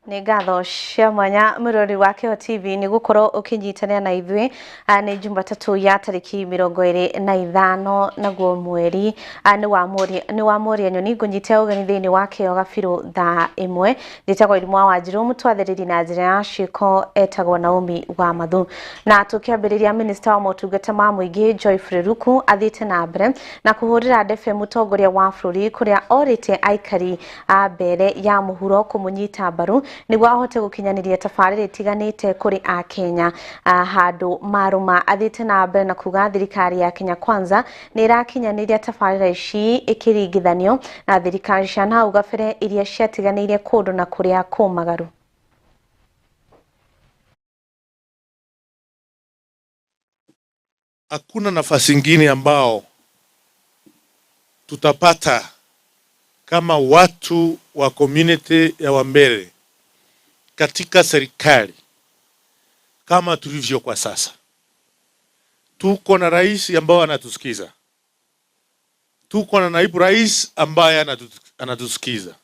Nĩ ngatho cia mwanya mũrori wa Kĩo TV nĩ gũkorwo ũkĩnyitanĩra na ithuĩ. Nĩ Jumatatũ ya tarĩki 25 naguo mweri nĩ wa Mũria Nyoni. Ngũnyite ũgeni thĩinĩ wa Kĩo Gabirũ thaa 1. Njĩtagwo Irimũ wa Wanjirũ, mũtwathĩrĩri na njĩra ya ciĩko etagwo Naomi wa Mathu. Na tũkĩambĩrĩria, minista wa motungata ma mũingĩ Joyfrey Ruku athiĩte na mbere na kũhũrĩra ndebe mũtongoria wa bũrũri kũrĩa orĩtie aikari a mbere ya mũhuro kũmũnyita mbaru nĩguo ahote gũkinyanĩria tabarĩra itiganĩte kũrĩ akenya handũ marũma. Athiĩte na mbere na kuga thirikari ya Kenya Kwanza nĩ ĩrakinyanĩria tabarĩra ici ĩkĩringithanio na thirikari cia nahau gabere iria ciatiganĩirie kũndũ na kũrĩa kũmagaru. Hakuna nafasi ingine ambao tutapata kama watu wa community ya Wambere katika serikali kama tulivyo kwa sasa. Tuko na rais ambao anatusikiza, tuko na naibu rais ambaye anatusikiza.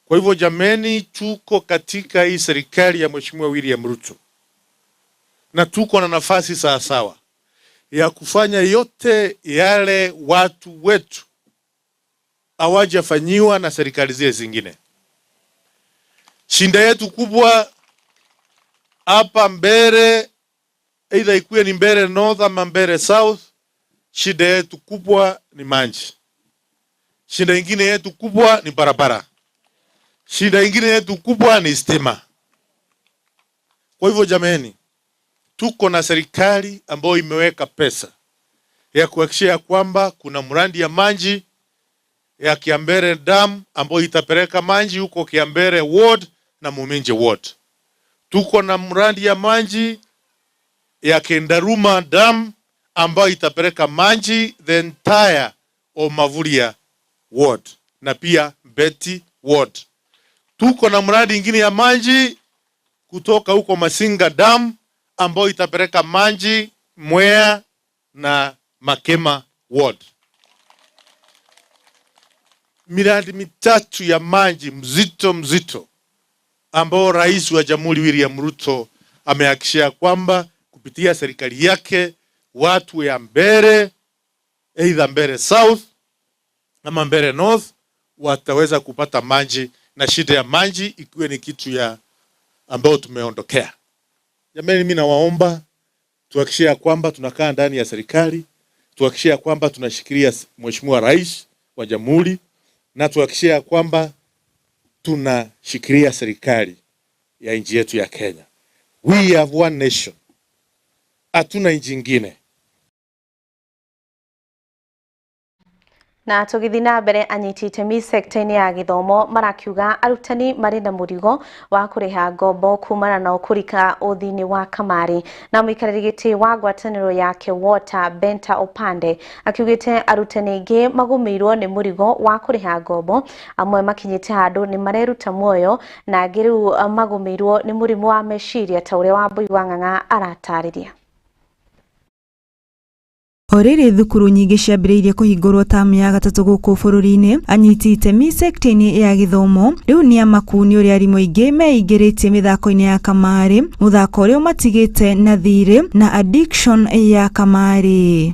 Kwa hivyo jameni, tuko katika hii serikali ya Mheshimiwa William Ruto na tuko na nafasi sawasawa ya kufanya yote yale watu wetu hawajafanyiwa na serikali zile zingine. Shinda yetu kubwa hapa Mbere, either ikuwe ni Mbere North ama Mbere South, shida yetu kubwa ni maji. Shida ingine yetu kubwa ni barabara. Shida ingine yetu kubwa ni stima. Kwa hivyo jameni, tuko na serikali ambayo imeweka pesa ya kuhakikisha ya kwamba kuna mradi ya maji ya Kiambere Dam ambayo itapeleka maji huko Kiambere Ward na Muminji Ward. Tuko na mradi ya maji ya Kendaruma Dam ambayo itapeleka maji the entire of Mavuria Ward na pia Mbeti Ward. Tuko na mradi ingine ya maji kutoka huko Masinga Dam ambayo itapeleka maji Mwea na Makema Ward. Miradi mitatu ya maji mzito mzito ambao Rais wa Jamhuri William Ruto amehakikishia kwamba kupitia serikali yake watu ya Mbere, either Mbere South ama Mbere North wataweza kupata maji na shida ya maji ikiwe ni kitu ya ambayo tumeondokea. Jamani, mimi nawaomba tuhakikishie ya kwamba tunakaa ndani ya serikali, tuhakikishie ya kwamba tunashikilia Mheshimiwa Rais wa Jamhuri na tuhakikishie ya kwamba tunashikilia serikali ya nchi yetu ya Kenya. We have one nation. Hatuna nchi ingine. Na tũgĩthiĩ na mbere, anyiti itemi sekta-inĩ ya gĩthomo marakiuga arutani marĩ na mũrigo wa kũrĩha ngombo kumana na kũrika ũthi-inĩ wa kamarĩ. Na mũikarĩri gĩtĩ wa ngwatanĩro ya KEWOTA Benta Opande akiugĩte arutani aingĩ magũmĩirwo nĩ mũrigo wa kũrĩha ngombo, amwe makinyĩte handũ nĩ mareruta muoyo na angĩ rĩu magũmĩirwo nĩ mũrimũ wa meciria ta ũrĩa Wambui wa Ng'ang'a aratarĩria. O rĩrĩ thukuru nyingĩ ciambĩrĩirie kũhingũrwo tamu ya gatatũ gũkũ bũrũri-inĩ, anyiti itemi sekta-inĩ ya gĩthomo rĩu nĩ amaku nĩ ũrĩa arimũ aingĩ meingĩrĩtie mĩthako-inĩ ya kamarĩ, mũthako ũrĩa ũmatigĩte na thirĩ na addiction ya kamarĩ.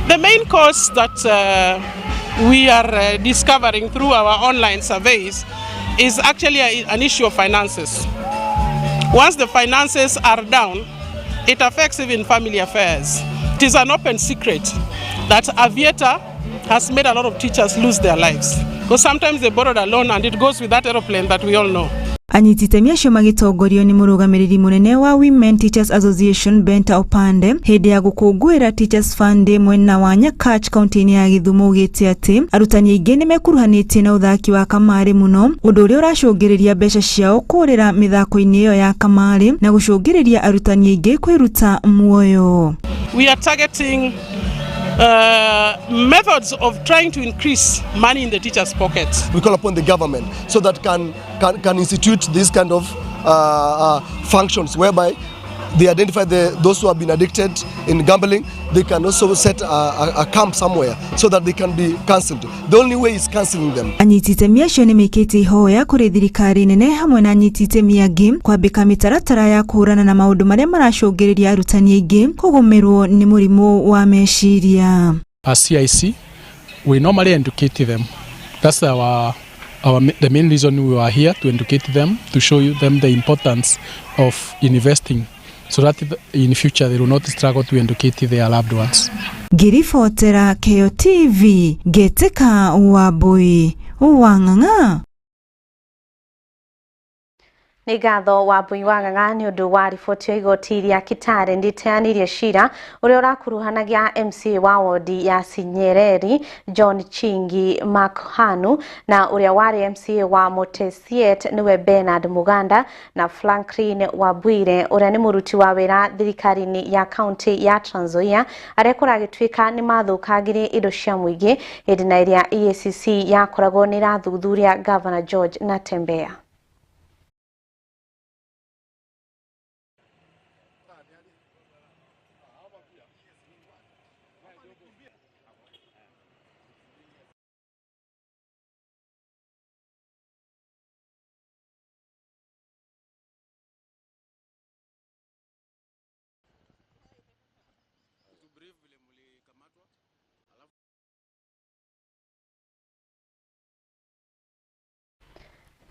The main cause that we are discovering through our online surveys is actually an issue of finances. Once the finances are down, it affects even family affairs. It is an open secret that Aviator has made a lot of teachers lose their lives, because sometimes they borrowed a loan and it goes with that aeroplane that we all know. Anyiti itemi acio magĩtongorio nĩ mũrũgamĩrĩri mũnene wa Women Teachers Association Benta Opande hĩndĩ ya gũkũngũĩra Teachers Fund Day mwena wa Nyakach kaunti-inĩ ya Gĩthumo ugĩte atĩ arutani aingĩ nĩ mekuruhanĩtie na ũthaki wa kamarĩ mũno, ũndũ ũrĩa ũracũngĩrĩria mbeca ciao kũrĩra mĩthako-inĩ ĩyo ya kamarĩ na gũcũngĩrĩria arutani aingĩ kwĩruta muoyo. We are targeting methods of trying to increase money in the teachers' pockets. We call upon the government so that can institute this kind of functions whereby They identify those who have been addicted in gambling. They can also set a camp somewhere so that they can be counseled. The only way is counseling them. Anyiti itemi acio nĩ mekĩte ihoya kũrĩ thirikari nene hamwe na anyiti itemi angĩ kwambĩka mĩtaratara ya kũhũrana na maũndũ marĩa maracũngĩrĩria arutani aingĩ kũgũmĩrwo nĩ mũrimũ wa meciria. As CIC, we normally educate them. That's our the main reason we are here, to educate them, to show them the importance of investing, so that in future they will not struggle to educate their loved ones. Ngĩribotera Keo TV, Ngetika Wambui wa Ng'ang'a. Nĩ ngatho Wambui wa Ng'ang'a nĩ ũndũ wa riboti ya igoti rĩa Kitale ndĩteanĩirie cira ũrĩa ũrakuruhanagia MCA wa wodi ya Sinyereri John Chingi Makhanu na ũrĩa warĩ MCA wa Motesiet nĩwe Bernard Muganda na Franklin Wabwire ũrĩa nĩ mũruti wa wĩra thirikari-inĩ ya kaunti ya Trans Nzoia arĩa kũragĩtuĩka nĩ mathũkangirie indo cia mũingĩ hĩndĩ na ĩrĩa EACC yakoragwo nĩ ĩrathuthuria Governor George Natembeya.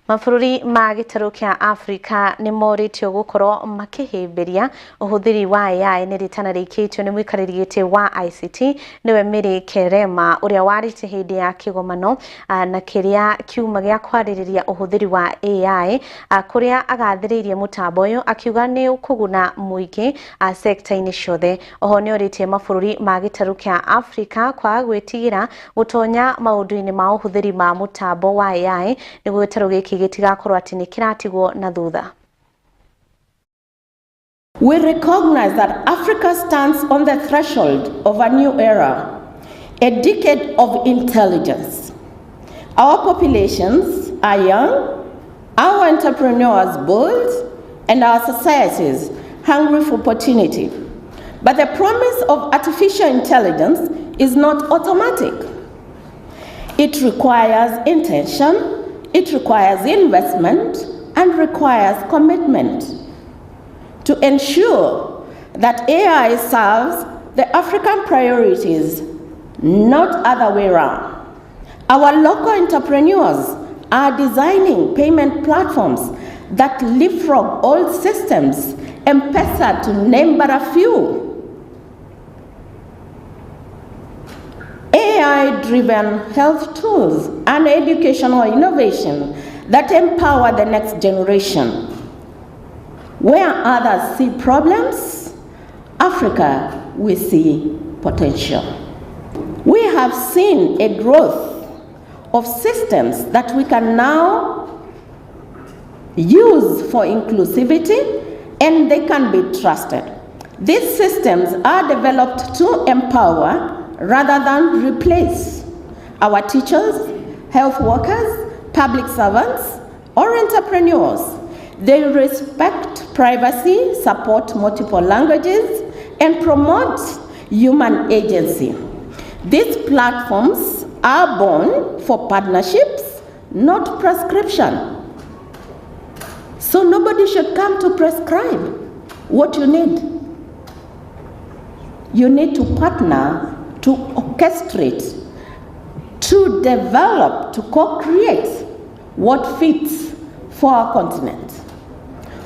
Mabũrũri ma gĩtarũ kĩa Afrika nĩ morĩtio gũkorwo makĩhĩmbĩria ũhũthĩri wa AI nĩ rĩtana rĩikĩtio nĩ mũikarĩri gĩtĩ wa ICT nĩwe Mary Kerema ũrĩa warĩte hĩndĩ ya kĩgomano na kĩrĩa kiuma gĩa kwarĩrĩria ũhũthĩri wa AI kũrĩa agathĩrĩirie mũtambo ũyũ akiuga nĩ ũkũguna mũingĩ sekta-inĩ ciothe. Oho nĩ orĩtie mabũrũri ma gĩtarũ kĩa Afrika kwaga gwĩtigĩra gũtonya maũndũ-inĩ ma ũhũthĩri ma mũtambo wa AI nĩguo gĩtarũ gĩkĩ gĩtigakorwo atĩ nĩ kĩratigwo na thutha. We recognize that Africa stands on the threshold of a new era, a decade of intelligence. Our populations are young, our entrepreneurs bold, and our societies hungry for opportunity. But the promise of artificial intelligence is not automatic. It requires intention, it requires investment, and requires commitment to ensure that AI serves the African priorities, not other way around. Our local entrepreneurs are designing payment platforms that leapfrog old systems, M-Pesa to name but a few. AI-driven health tools and educational innovation that empower the next generation. Where others see problems, Africa, we see potential. We have seen a growth of systems that we can now use for inclusivity, and they can be trusted. These systems are developed to empower rather than replace our teachers, health workers, public servants, or entrepreneurs. They respect privacy, support multiple languages, and promote human agency. These platforms are born for partnerships, not prescription. So nobody should come to prescribe what you need. You need to partner, to orchestrate, to develop, to co-create what fits for our continent.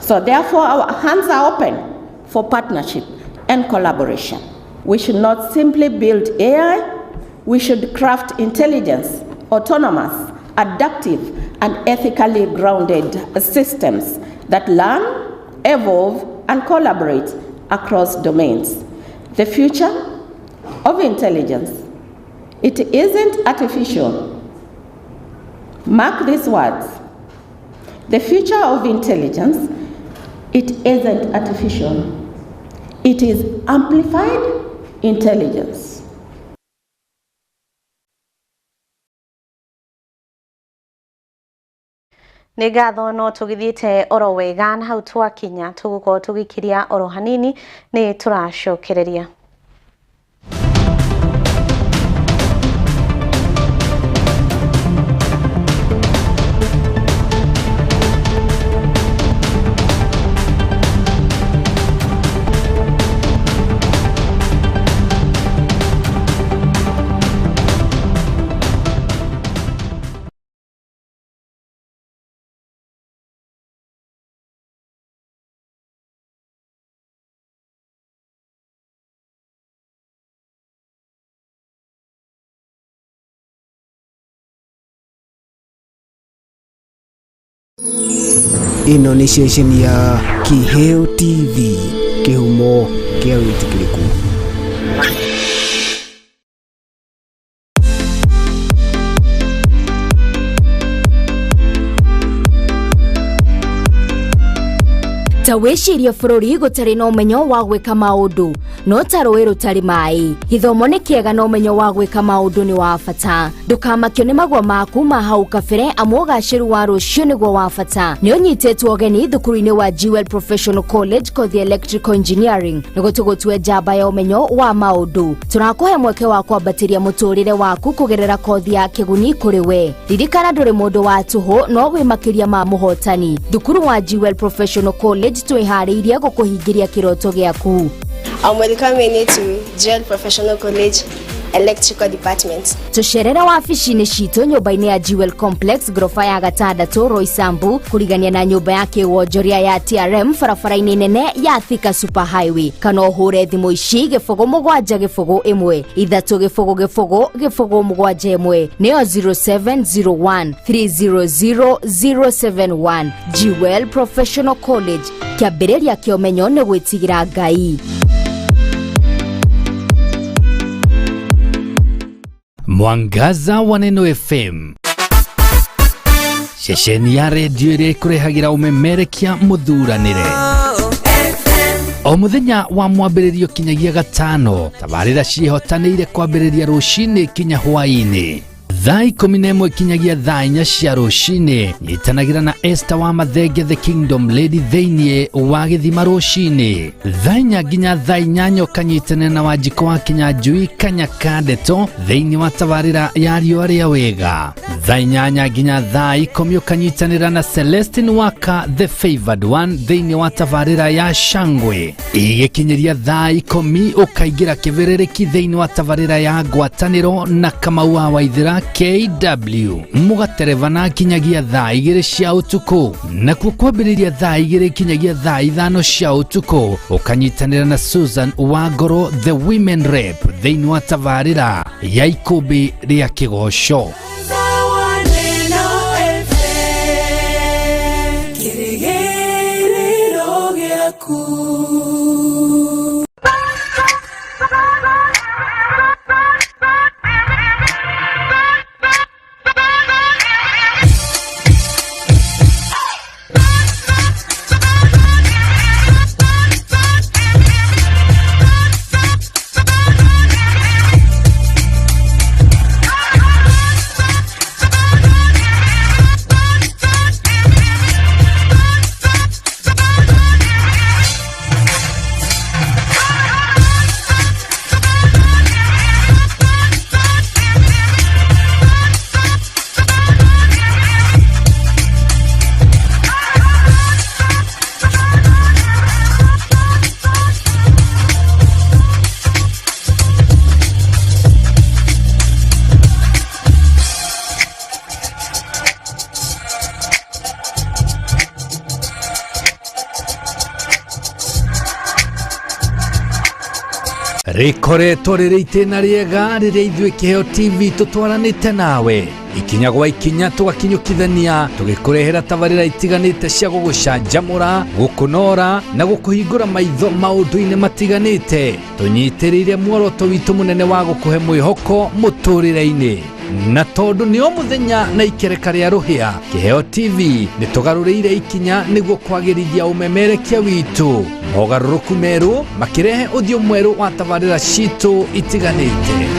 So therefore, our hands are open for partnership and collaboration. We should not simply build AI, we should craft intelligence, autonomous, adaptive, and ethically grounded systems that learn, evolve, and collaborate across domains. The future of intelligence, it isn't artificial. Mark these words. The future of intelligence, it isn't artificial. It is amplified intelligence. Nĩ ngatho, no tũgĩthiĩte oro wega na hau twakinya tũgũkorwo tũgĩkiria oro hanini, nĩ tũracokereria. Ĩno nĩ ceceni ya Kĩheo TV, kĩhumo kĩa wĩtĩkĩrĩku. Ta wĩcirie bũrũri gũtarĩ na ũmenyo wa gwĩka maũndũ no ta rũĩ rũtarĩ maĩ. Gĩthomo nĩ kĩega na ũmenyo wa gwĩka maũndũ nĩ wa bata. Ndũkamakio nĩ magwa maku ma hau kabere, amu ũgacĩru wa rũciũ nĩguo wa bata. Nĩ ũnyitĩtwo ũgeni thukuru-inĩ wa Jewel Professional College, kothi electrical engineering, nĩguo tũgũtue njamba ya ũmenyo wa maũndũ. Tũrakũhe mweke wa kwambatĩria mũtũrĩre waku kũgerera kothi ya kĩguni kũrĩ we. Ririkana, ndũrĩ mũndũ wa tũhũ, no wĩ makĩria ma mũhotani. Thukuru wa Jewel Professional College, twĩharĩirie gũkũhingĩria kĩroto gĩaku. I'm welcoming you to Jewel Professional College Electrical Department. Tũcerere wabici-inĩ citũ nyũmba-inĩ ya Jewel Complex, ngoroba ya gatandatũ, Roysambu, kũrigania na nyũmba ya kĩwonjoria ya TRM, barabara-inĩ nene ya Thika Super Highway, kana ũhũre thimũ ici: 0 7 0 1 3 0 0 0 7 1, nĩyo 0701 300 071. Jewel Professional College, kĩambĩrĩria kĩa ũmenyo nĩ gwĩtigĩra Ngai. Mwangaza wa Neno FM, ceceni ya redio ĩrĩa ĩkũrehagĩra ũmemerekia mũthuranĩre o mũthenya wa mwambĩrĩrio kinyagia gatano. Tabarĩra ciĩhotanĩire kwambĩrĩria rũcinĩ kinya hwaĩ-inĩ thaa 11 kinyagia thaa 4 cia rũcinĩ. Nyitanagĩra na Esther wa Mathenge, the Kingdom Lady, thĩinĩ wa gĩthima rũcinĩ thaa 4 nginya thaa 8. Ũkanyitanĩra na Wanjikũ wa Kinyanjui Kanyaka Ndeto thĩinĩ wa tabarĩra ya Riũa rĩa Wega. Thaa 8 nginya thaa 10 ũkanyitanĩra na Celestine Waka, the Favored One, thĩinĩ wa tabarĩra ya Shangwe. Igĩkinyĩria thaa 10 ũkaingĩra kĩbĩrĩrĩki thĩinĩ wa tabarĩra ya Ngwatanĩro na Kamau wa Waithĩra KW, mũgaterebana kinyagia thaa 2 cia ũtukũ. Nakuo kwambĩrĩria thaa 2 kinyagia thaa 5 cia ũtukũ ũkanyitanĩra na Susan Wangoro, the Women Rep, thĩinĩ wa tabarĩra ya Ikũmbĩ rĩa Kĩgoco. Neno FM, kĩrĩgĩrĩro gĩaku. Rĩkoretwo rĩrĩ itĩna rĩega rĩrĩa ithuĩ Kĩheo TV tũtwaranĩte nawe ikinya gwa ikinya, tũgakinyũkithania tũgĩkũrehera tabarĩra itiganĩte cia gũgũcanjamũra, gũkũnora na gũkũhingũra maitho maũndũ-inĩ matiganĩte, tũnyitĩrĩire muoroto witũ mũnene wa gũkũhe mwĩhoko mũtũrĩre-inĩ. Na tondũ nĩ o mũthenya na ikereka rĩa rũhĩa, Kĩheo TV nĩ tũgarũrĩire ikinya nĩguo kwagĩrithia ũmemerekia witũ, mogarũrũku merũ makĩrehe ũthiũ mwerũ wa tabarĩra citũ itiganĩte.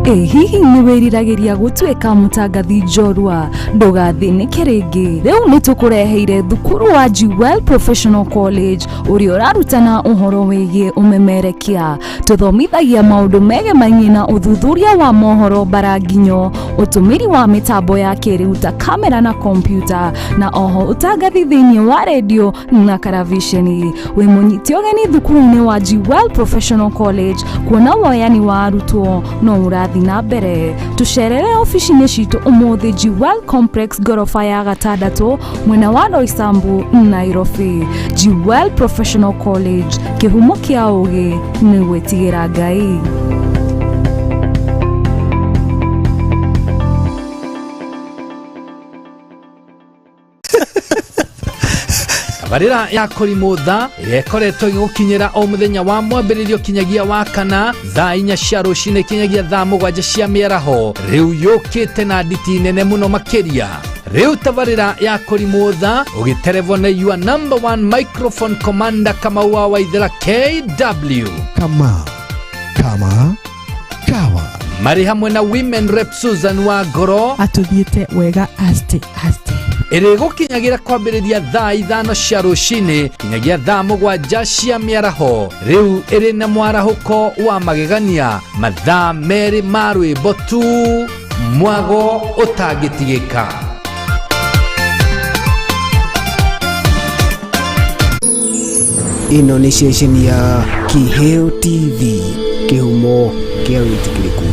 Ĩ hihi nĩ wĩriragĩria gũtuĩka mũtangathi njorua? Ndũgathĩnĩke rĩngĩ, rĩu nĩ tũkũreheire thukuru wa Jewel Professional College ũrĩa ũrarutana ũhoro wĩgiĩ ũmemerekia. Tũthomithagia maũndũ megemainie na ũthuthuria wa mohoro mbaranginyo, ũtũmĩri wa mĩtambo ya kĩrĩu ta kamera na kompiuta, na oho ũtangathi thĩinĩ wa redio na karaviceni. Wĩ mũnyite ũgeni thukuru-inĩ wa Jewel Professional College kuona woyani wa arutwo no ũrathiĩ na mbere. Tũcerere obici-inĩ citũ ũmũthĩ Jewel Complex ngoroba ya gatandatũ mwena wa Roysambu, Nairobi. Jewel Professional College, kĩhumo kĩa ũgĩ nĩ gwĩtigĩra Ngai. Tabarĩra ya Kũrimũ Tha ĩrĩa ĩkoretwo ĩgĩgũkinyĩra o mũthenya wa mwambĩrĩrio kinyagia wa kana thaa 4 cia rũcinĩ kinyagia thaa 7 cia mĩaraho, rĩu yũkĩte na nditi nene mũno makĩria. Rĩu tabarĩra ya Kũrimũ Tha ũgĩterevwo nĩ your number one microphone commander Kamau wa Waithera KW. Kama kama kawa marĩ hamwe na women rep Susan wa Ngoro atũthiĩte wega aste aste ĩrĩgũkinyagĩra kwambĩrĩria thaa 5 cia rũcinĩ kinyagia thaa 7 cia mĩaraho. Rĩu ĩrĩ na mwarahũko wa magegania, mathaa 2 ma rwĩmbo tu, mwago ũtangĩtigĩka. Ĩno nĩ ceceni ya Kiheo TV, kĩhumo kĩa wĩtĩkĩrĩku.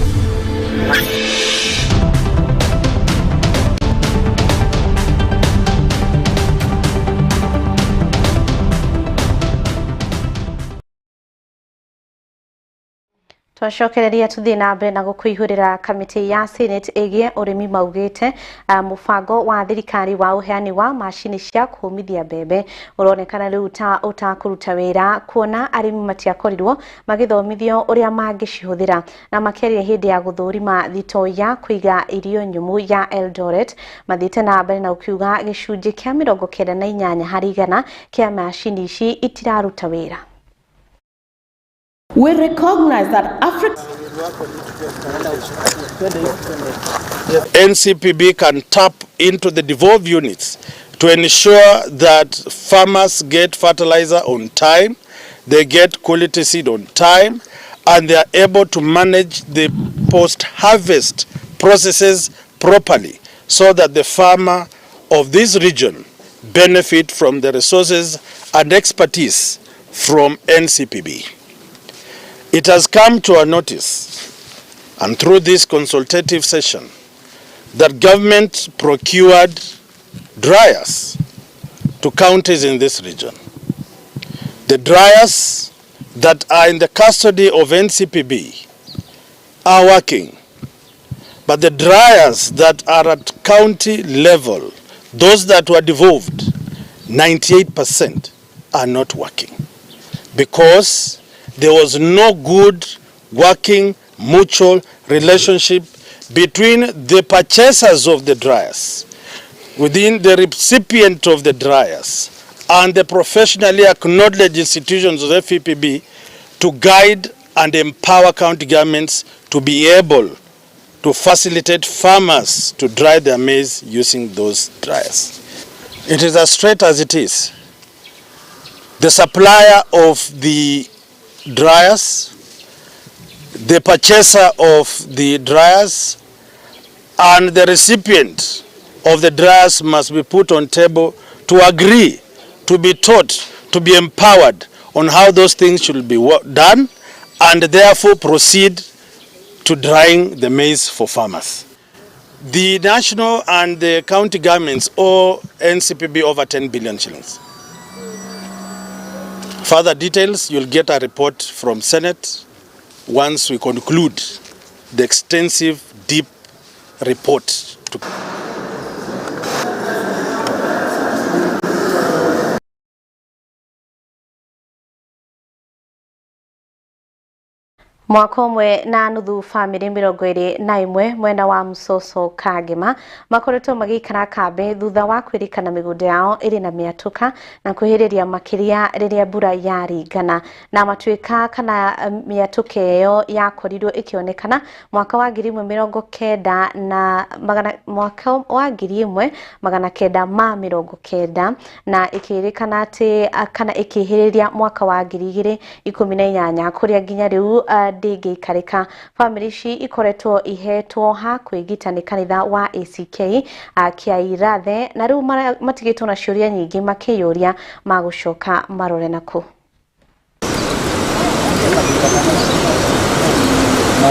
Twacokereria tuthiĩ na mbere na gũkũihũrĩra kamĩtĩ ya Senate ĩgiĩ ũrĩmi maugĩte mũbango wa thirikari wa ũheani wa macini cia kũmithia mbembe ũronekana rĩu ta ũtakũruta wĩra kuona arĩmi matiakorirwo magĩthomithio ũrĩa mangĩcihũthĩra, na makĩaria hĩndĩ ya gũthũrima thito ya kũiga irio nyũmũ ya Eldoret mathiĩte na mbere na ũkiuga gĩcunjĩ kĩa 98 harĩ igana kĩa macini ici itiraruta wĩra. We recognize that Africa NCPB can tap into the devolved units to ensure that farmers get fertilizer on time, they get quality seed on time, and they are able to manage the post-harvest processes properly so that the farmer of this region benefit from the resources and expertise from NCPB. It has come to our notice, and through this consultative session, that government procured dryers to counties in this region. The dryers that are in the custody of NCPB are working, but the dryers that are at county level, those that were devolved, 98% are not working because there was no good working mutual relationship between the purchasers of the dryers, within the recipient of the dryers, and the professionally acknowledged institutions of FEPB to guide and empower county governments to be able to facilitate farmers to dry their maize using those dryers. It is as straight as it is. The supplier of the dryers, the purchaser of the dryers, and the recipient of the dryers must be put on table to agree, to be taught, to be empowered on how those things should be done, and therefore proceed to drying the maize for farmers. The national and the county governments owe NCPB over 10 billion shillings. Further details, you'll get a report from Senate once we conclude the extensive, deep report. Mwaka ũmwe na nuthu famĩlĩ 21 mwena wa Msoso Kagema makoretwo magĩikara kambĩ thutha wa kwĩrĩkana mĩgũnda yao ĩrĩ na mĩatũka na kwĩhĩrĩria makĩria rĩrĩa mbura yaringana na matuĩka kana mĩatũka ĩyo yakorirwo ĩkĩonekana mwaka wa 1990 na ĩkĩrĩkana atĩ kana ĩkĩhĩrĩria mwaka wa 2018 kũrĩa nginya rĩu ndĩngĩikarĩka. Famĩlĩ ici ikoretwo ihetwo ha kwĩgita nĩ kanitha wa ACK Kĩairathe na rĩu matigĩtwo na ciũria nyingĩ makĩyũria magũcoka marore nakũ.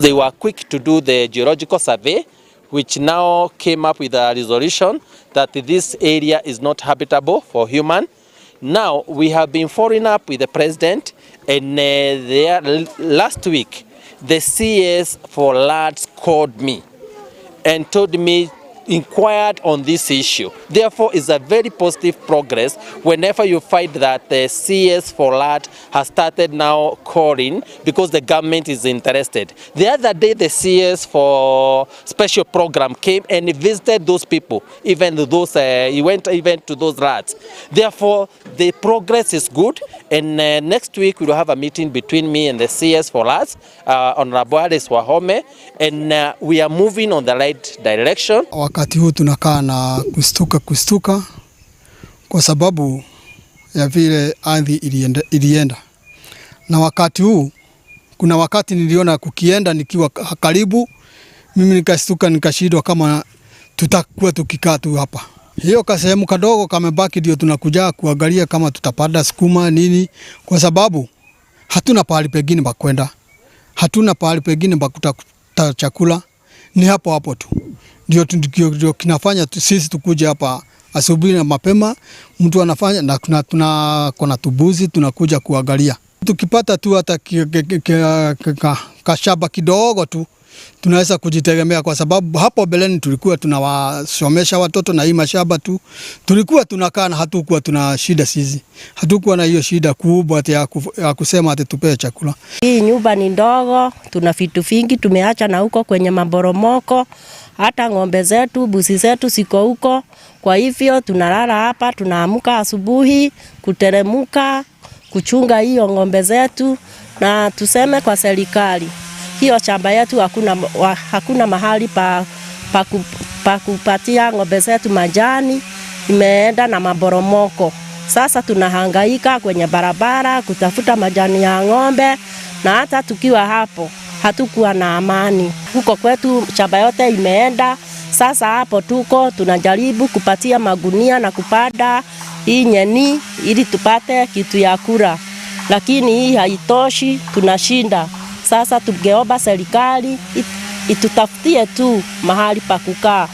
They were quick to do the geological survey, which now came up with a resolution that this area is not habitable for human. Now we have been following up with the president, and last week the CS for Lands called me and told me, inquired on this issue. Therefore, it's a very positive progress whenever you find that the CS for Land has started now calling because the government is interested. The other day, the CS for special program came and visited those people, even those, he went even to those rats. Therefore, the progress is good, and next week we will have a meeting between me and the CS for Lands, Honorable Alice Wahome, and we are moving on the right direction. Wakati huu tunakaa na kustuka kwa sababu ya vile ardhi ilienda. Na wakati huu kuna wakati niliona kukienda nikiwa karibu, mimi nikastuka nikashindwa kama tutakuwa tukikaa tu hapa. Hiyo kasehemu kadogo kamebaki ndio tunakuja kuangalia kama tutapanda sukuma nini, kwa sababu hatuna pahali pengine pa kwenda. Hatuna pahali pengine pa kutafuta chakula, ni hapo hapo tu. Ndio kinafanya sisi tukuje hapa asubuhi na mapema, mtu anafanya na tuna kuna tubuzi tunakuja kuangalia. Tukipata tu hata kashamba kidogo tu tunaweza kujitegemea, kwa sababu hapo beleni tulikuwa tunawasomesha watoto na hii mashamba tu tulikuwa tunakaa na hatukuwa tuna shida sisi. Hatukuwa na hiyo shida kubwa ati ya kusema ati tupee chakula. Hii nyumba ni ndogo, tuna vitu vingi tumeacha na huko kwenye maboromoko. Hata ng'ombe zetu, busi zetu siko huko. Kwa hivyo tunalala hapa, tunaamka asubuhi kuteremuka kuchunga hiyo ng'ombe zetu. Na tuseme kwa serikali, hiyo shamba yetu hakuna mahali pa kupatia ng'ombe zetu majani, imeenda na maboromoko. Sasa tunahangaika kwenye barabara kutafuta majani ya ng'ombe, na hata tukiwa hapo hatukuwa na amani. Huko kwetu shamba yote imeenda. Sasa hapo tuko tunajaribu kupatia magunia na kupanda hii nyeni ili tupate kitu ya kula. Lakini hii haitoshi, tunashinda. Sasa tungeomba serikali itutafutie tu mahali pa kukaa.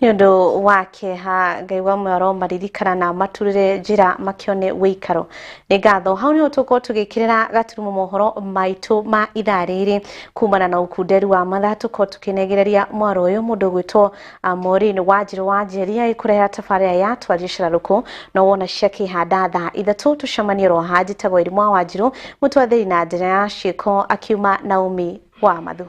Nĩ ũndũ wa kĩeha Ngai wa mwaro maririkana na maturire njĩra makione wĩikaro. Nĩ ngatho hau nĩho tũkorwo tũgĩkĩrĩra gaturumo mohoro maitũ ma ithaa rĩrĩ kumana na ũkunderu wa mathaa tũkorwo tũkĩnegereria mwaro ũyũ mũndũ ũgwĩtwo Maureen Wanjiru wa Njeria ĩkũreha tabarĩra ya Twarie Cararũkũ no wona cia kĩhanda thaa 3 tũcemanie ro haha njĩtagwo Irimũ wa Wanjiru mũtwathĩri na njĩra ya ciĩko akiuma Naomi wa Mathu.